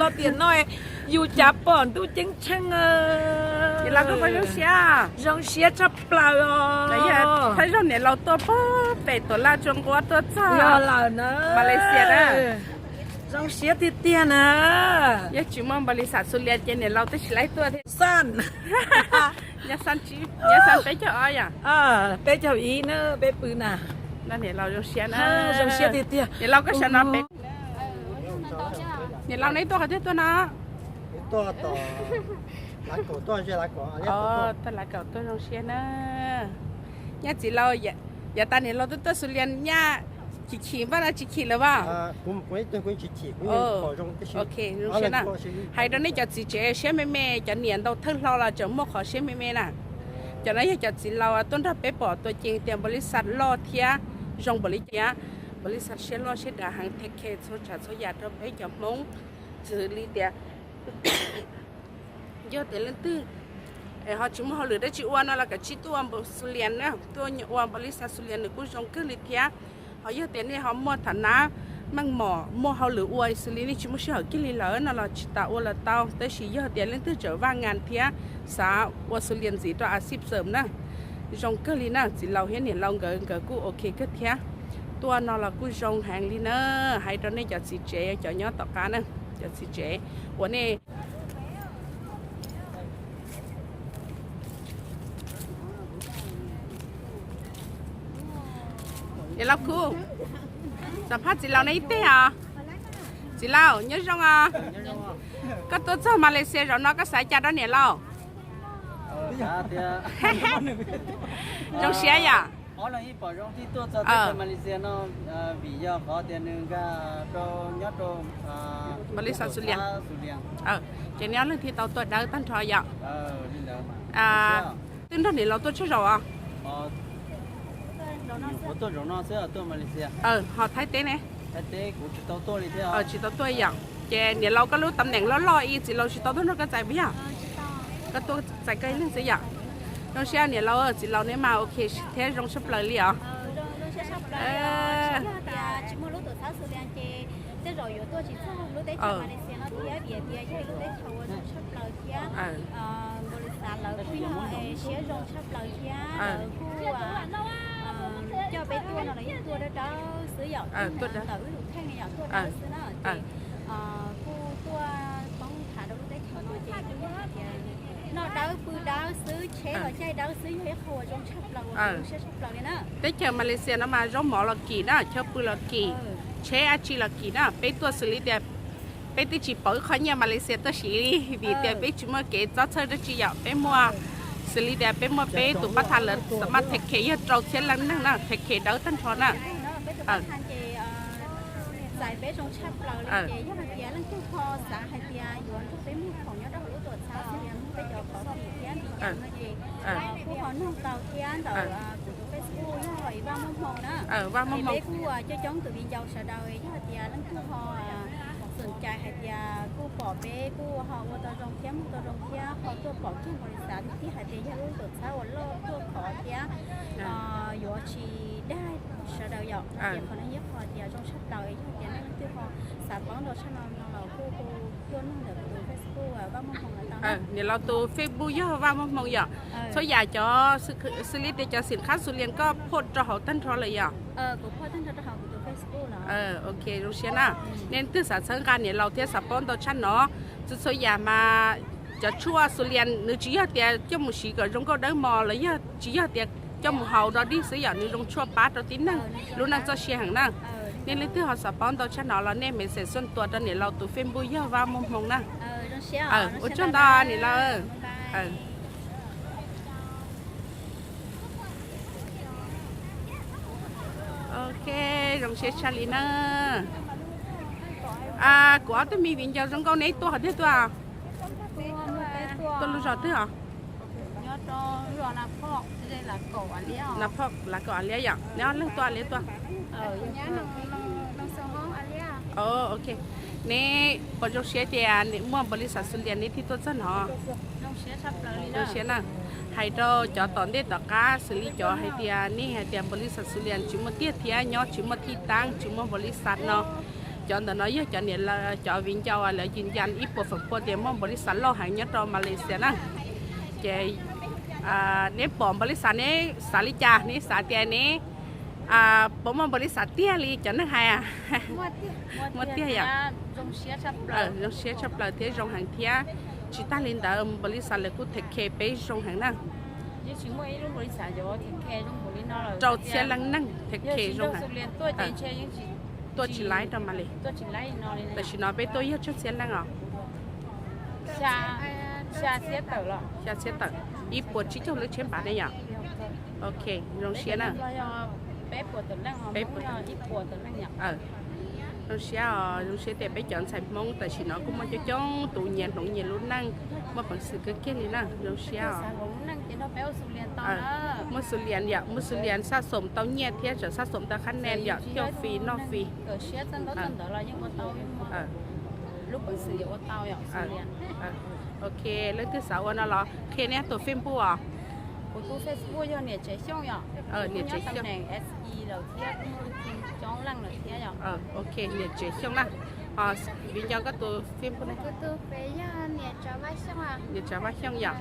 Los tiam no yus cav pom ntuj ceeb tsheej. Niam laus koj puas zoo siab? Zoo siab tshaj plaws os. Thawj zaug niam laus tuaj pog pem tuam laj tsua nquab tuaj txog Malaysia na. Zoo siab tiag tiag na. Yog tsis muaj npaus lis xas xus lias ces niam laus twb tsis laib tuaj thiab. Xaj, nyob xaj peb caug ob yom? Peb caug ib na, peb pw na. Niam laus zoo siab na. Zoo siab tiag tiag. Niam laus koj sawv no pem. Niam laus neb tuaj qhov twg tuaj no? Tuaj lav kaum tuaj zoo siab na. Nyaj txiv laus, yav tas niam laus tuaj tuaj xus lias nyaj chim chim npaj no tsis chim lawm vas? Zoo siab na. Hais rau nej cov txiv tsev siab me me, cov niam ntau thawj hlo los tseem muaj qhov siab me me na. Cov no yog cov txiv laus tuaj nrog peb pom tua ceev tias npaus lis xas loj thiab zoo npaus li cas. Npaus lis xas siab loj siab dav heev, thev khe txhua tsav txhua yam rau peb cov Hmoob xws li tias yog tias leej twg ho tsis muaj hauj lwm dab tsi ua no los kav tsij tuaj ua npaus xus lias na, tuaj ua npaus lis xas xus lias nws kuj zoo kawg li thiab. Ho yog tias nej ho muaj tham nav meej mom muaj hauj lwm ua xws li nej tsis muaj sij hawm kiag li lawm no los tsis tas ua los tau, tab sis yog tias leej twg tseem vaj ngas thiab xav ua xus lias ntxiv rau a xij xawm na, zoo kawg li na. Txiv laus thiab niam laus nkawd nkawd kuj ok kawg thiab. Tuaj no los kuj zoo heev li na. Hais rau nej cov txiv tsev cov nyob tom qab na, cov txiv tsev uas nej Niam laus khu, xam phaj txiv laus nej ib teg os. Txiv laus nyob zoo os. Koj tuaj txog Malaysia zaum no koj xav cas rau niam laus? Zoo siab yom? Npaus lis xas xus lias. Ces neb ob leeg thiaj tau tuaj dawb tag nrho yom? Twb nrog niam laus tuaj tsawg zaum os? Ho Thaib teb ne? Tsis tau tuaj yom? Ces niam laus koj lub tam neem loj loj ib txiv laus tsis tau tuaj nrog koj txais puas yog? Koj tuaj txais koj ib leeg xwb yom? Zoo siab niam laus, txiv laus neb mas ok thiab zoo tshaj plaws li os. Npaus lis xas lawv kuj yog siab zoo tshaj plaws thiab lawv kuj coj peb tuaj no los yeej tuaj dawb dawb xwb yom, tuaj ntawm wb tus kheej yom, tuaj dawb xwb na ces kuj tuaj poob tham rau lub teb chaws no ces kuj yog hais tias noj dawb pw dawb xwb, tsheb los caij dawb xwb, yog ib qho uas zoo tshaj plaws uas kuv zoo siab tshaj plaws li na. Teb chaws Malaysia no mas zaub mov los kim na, chaw pw los kim, tsheb dab tsi los kim na, peb tuaj xws li tias peb twb tsis pauv ib qho nyiaj Malaysia tuaj siv li vim tias peb tsis muaj kev txob txhawj dab tsi yom, peb muaj xws li tias peb muaj peb tus pab tha lawv xam maj thev khe yog rau txhiab leej neeg na, thev khe dawb tag nrho na. Txais peb zoo tshaj plaws li ces yog hais tias leej twg ho xav hais tias yuav nrog peb muag khoom nyob rau hauv lub tuam txhab xws li muag peb cov qhov kim thiab npis yas no ces kuj ho noog tau thiab ntawm kuv tus Facebook yog Vaj Muaj Hmoo na. Ces peb kuj coob coob tus viv ncaus sawv daws yog hais tias leej twg ho xoom cai hais tias kuj pom peb kuj ho ua tau zoo thiab muag tau zoo thiab ho tuaj pom kiag npaus lis xas thiab hais tias yog lub tuam txhab uas loj tuaj khov thiab yuav tsis dag sawv daws yom. Ces qhov no yog qhov tias zoo tshaj plaws yog tias nej leej twg ho xav paub ntau tshaj no no los kuj hu tuaj nug ntawm tus Facebook Vaj Muaj Hmoo los tau. Niam laus tus Facebook yog Vaj Muaj Hmoo yom. Txhua yam cov xws li tias cov xim khab xus lias koj phoj rau hauv tag nrho lawm yom? Ok, zoo siab na. Nej leej twg xav txhawb nqa niam laus thiab xav paub ntau tshaj no, txhua txhua yam mas cov tshuaj xus lias nws tsis yog tias coj mus siv kom zoo nkauj dawb mos los yog tsis yog tias coj mus haus do dig xwb yom, nws zoo tshuaj pab rau tib neeg lub neej txoj sia heev na. Nej leej twg ho xav paub ntau tshaj no los nej message xuam tuas rau niam laus tus Facebook yog Vaj Muaj Hmoo na. Ua tsaug ntau niam laus. Ok, zoo siab tshaj li na. Kuv ob tug me viv ncaus zoo nkauj neb tuaj qhov twg tuaj? Tuaj lub zos twg os? Lav Phoj, Lav Kaum Av Liab yom, neb ob leeg tuaj Av Liab tuaj? Ok, neb puas zoo siab tias muaj npaus lis xas xus lias neb thiaj tuaj txog no? Zoo siab na. Hais rau cov tom ntej tom qab xws li cov hais tias nej hais tias npaus lis xas xus lias tsis muaj tiag thiab nyob tsis muaj thij tab tsis muaj npaus lis xas no, Cov ntawm no yog cov niam, cov viv ncaus lawv yws yas ib puas feem pua tias muaj npaum li xav loj heev nyob rau Malaysia na. Ces neb pom npaum li xav, neb xav li cas, neb xav tias neb puas muaj npaum li xav tiag li cov neeg hais? Muaj tiag yom. Zoo siab tshaj plaws thiab zoo heev thiab. Tsis tag li ntawd npaum li xav lawv kuj them khe peb zoo heev na. Rau txhiab leej neeg them khe zoo heev. Tuaj tsis laib rau Malaysia. Tam sim no peb tuaj yog tsawg txhiab leej os? Xya txhiab tawm, ib puas tsib caug leej tsheb npav ne yom. Ok, zoo siab na. Zoo siab os, zoo siab tias peb cov ntxhais Hmoob tam sim no kuj muaj coob coob tus nyias hloov nyias lub neej, muaj peev xwm kawg kiag li na, zoo siab os. Muaj xu lias yom, muaj xu lias xaj xoom tau nyiaj thiab tseem xaj xoom tau qhab nen yom, thiaj ua fis noj fis. Ok, leej twg xav ua no los qhia nej tus Facebook os. Niam Tsev Xyooj. Ok, Niam Tsev Xyooj na. Viv Ncaus, koj tus Facebook ne? Niam Tsav Vaj Xyooj yom.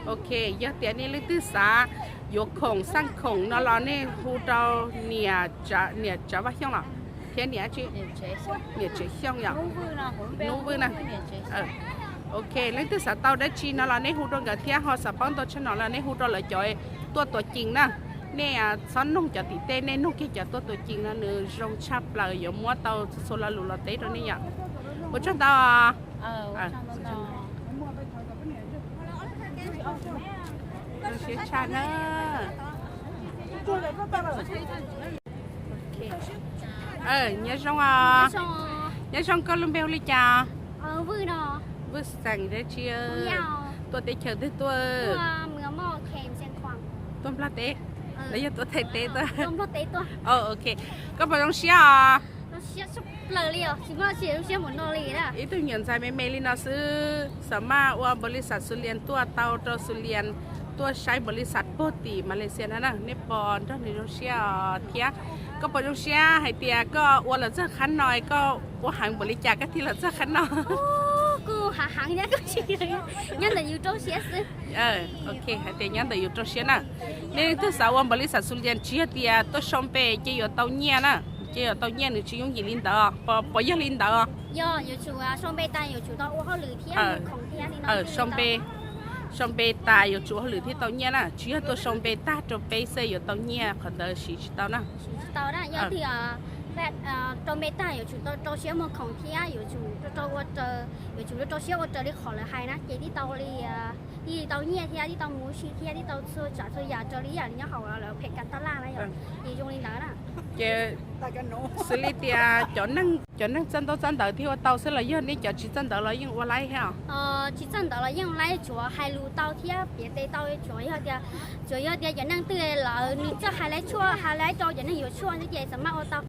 Ok, yog tias nej leej twg xav yuav khoom xaj khoom no los nej hu rau niam Tsav Vaj Xyooj los thiab niam tsi? Niam Tsev Xyooj yom. Hnub Vwj na. Ok, leej twg xav tau dab tsi no los nej hu rau nkawd thiab, ho xav paub ntau tshaj no los nej hu rau lawv cov tuaj tua cees na. Nej txhob nug cov tim tej, nej nug kiag cov tuaj tua cees no, nws zoo tshaj plaws, yuav muab tau txhua txhua lo lus los teb rau nej yom. Ua tsaug ntau. Zoo siab tshaj na. Nyob zoo os. Nyob zoo, koj lub npe hu li cas? Vwj xeem dab tsi? Tuaj teb chaws twg tuaj? Tuaj Nplog teb, los yog tuaj Thaib teb tuaj? Ok, koj puas zoo siab os? Ib tug nyuam ntxhais me me li no xwb, xam maj ua npaum li xav xu lias tuaj tau rau xu lias tuaj saib npaum li xav puag tim Malaysia no na, nej pom nrog nws zoo siab os thiab. Koj puas zoo siab hais tias koj ua lawm txog qhab no, koj ua heev npaum li cas koj thiaj los txog qhab no? Nyob ntawm yus rau siab xwb. Ok, hais tias nyob ntawm yus rau siab na. Nej leej twg xav ua npaum li xav xu lias tsis yog tias tuaj sau npe ces yuav tau nyiaj na, ces yuav tau nyiaj, nws tsis yooj yim li ntawd, puas yog li ntawd? Yog, yuav tsum sau npe tas yuav tsum tau ua hauj lwm thiab, sau npe, sau npe tas yuav tsum ua hauj lwm thiaj tau nyiaj na, tsis yog tuaj sau npe tag rau peb xwb yuav tau nyiaj, qhov ntawd siv tsis tau na. Tsis tau na, yog tias rau npe tag yuav tsum tau rau siab muag khoom thiab yuav tsum rau, yuav tsum rau siab ua raws li qhov lawv hais na ces tib tau li, tib tau nyiaj thiab tib tau mus ua si thiab tib tau txhua tsav txhua yam raws li ib yam li nyob hauv lawv phem kas taj laj na yom, ces zoo li ntawd na. Ces xws li tias cov neeg txawj ntaub txawj ntawv thiaj ua tau xwb los yog nej cov tsis txawj ntawv los yeej ua laib thiab? Tsis txawj ntawv los yeej laib, tsuav hais lus tau thiab piav tes tau, tsuav yog tias, tsuav yog tias cov neeg twg lawv nws txawj hais laib tshuaj, hais laib rau cov neeg yuav tshuaj xwb ces xam maj ua tau.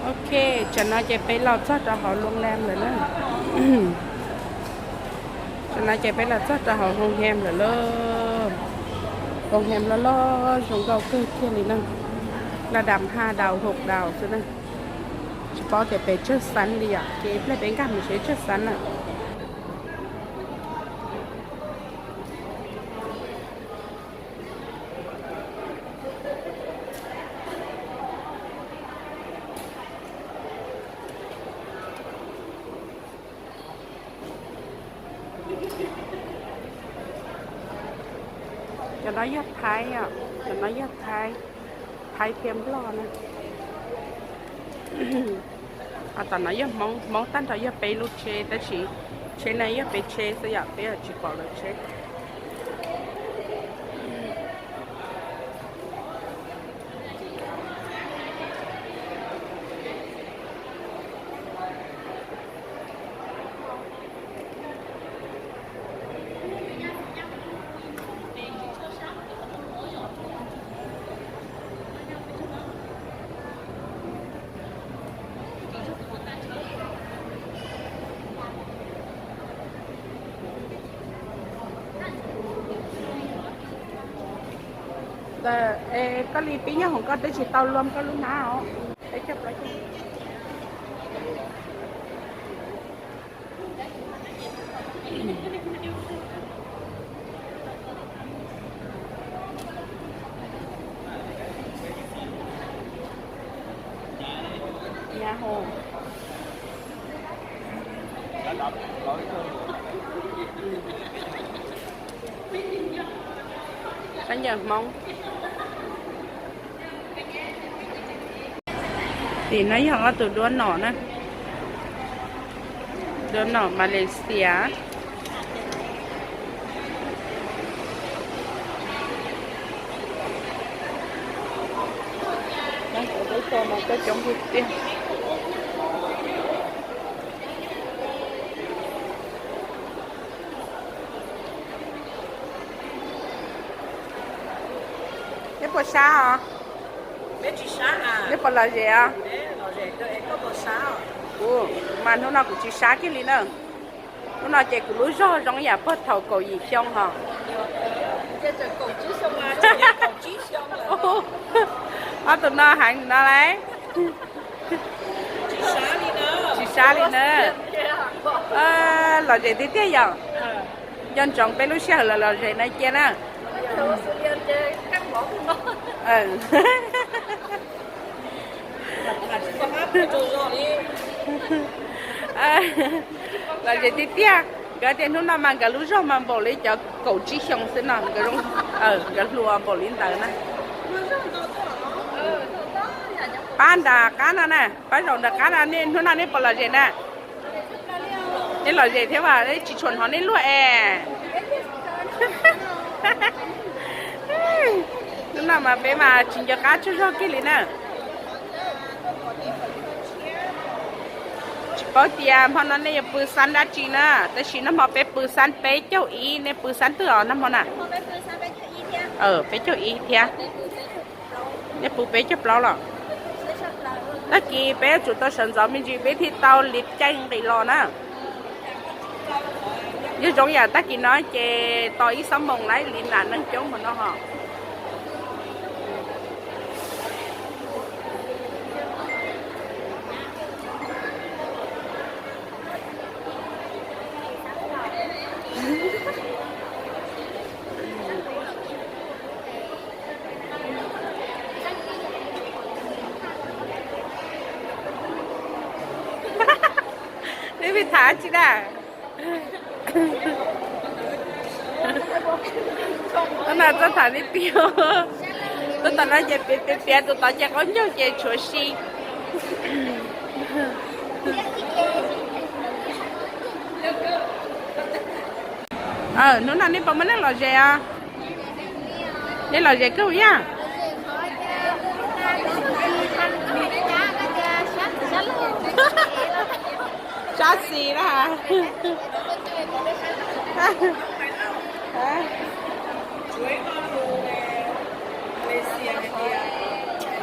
Ok, tsam no ces peb los txog rau hauv Luang Lam lawm na. Tsam no ces peb los txog rau hauv Hoo Hem lawm lauj. Hoo Hem loj loj zoo nkauj kawg kiag li na. Ladam ha daus hauv daus xwb na. Tsis paub tias pem tsawg xeev li yom, ces ib pliag peb nkag mus seb tsawg xeev na. Cov no yog Thaib, cov no yog Thaib, Thaib thiab Nplog na. Tom no yog Hmoob, Hmoob tag nrho yog peb lub tsheb, tab sis tsheb no yog peb tsheb xwb yom, peb tsis pom lawv tsheb. Koj li pib nyob hoom koj twb tsis tau luam koj lub hnab os. Sab ncaws Hmoob. Tim no yog ob tug duab nom na, duab nom Malaysia. Lub tog no koj coob tiag tiag. Neb puas sab os? Neb puas lom zem os? Kuv mas hnub no kuv tsis sab kiag li na. Hnub no ces kuv lub zog zoo yam puag thaum kaum yim xyoo hos. Ob tug no heev no lauj. Tsis sab li na. Lom zem tiag tiag yom. Nco ntsoov peb lub sij hawm lom lom zem no cia na. Lom zem tiag tiag, nkawd tias hnub no mas nkawd lub zog mas npaum li cov kaum tsib xyoo xwb no, nkawd zoo, nkawd hluas npaum li ntawd na. Pab nram qab no na, pab zaum nram qab no, nej hnub no nej puas lom zem na? Nej lom zem thiab mas tsis tshua hnov nej luag es. Hnub no mas peb mas tsis nco qab tsaug zog kiag li na. Tsis paub tias hmo no nej yuav pw xab dab tsi na, tab sis nag hmo peb pw xab peb caug ib, nej pw xab twg os nag hmo na? Peb caug ib thiab. Nej pw peb caug plaub los? Tag kis peb yuav tsum tau sawv ntxov me ntsis peb thiaj tau li caij nqis los na. Yog zoo yam tag kis no ces tos ib xuab moos lawm li nram neeg coob hmo no hos. Neb pib tham tsi na? Hnub no txog tham tib pliag, hnub tom no ces piav piav piav, tus tod ces qaub ncaug ces tshuav si. Hnub no nej puas muaj neeg lom zem os? Nej lom zem kawg yam. Sab xis na.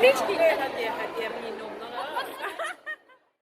Hais tias, hais tias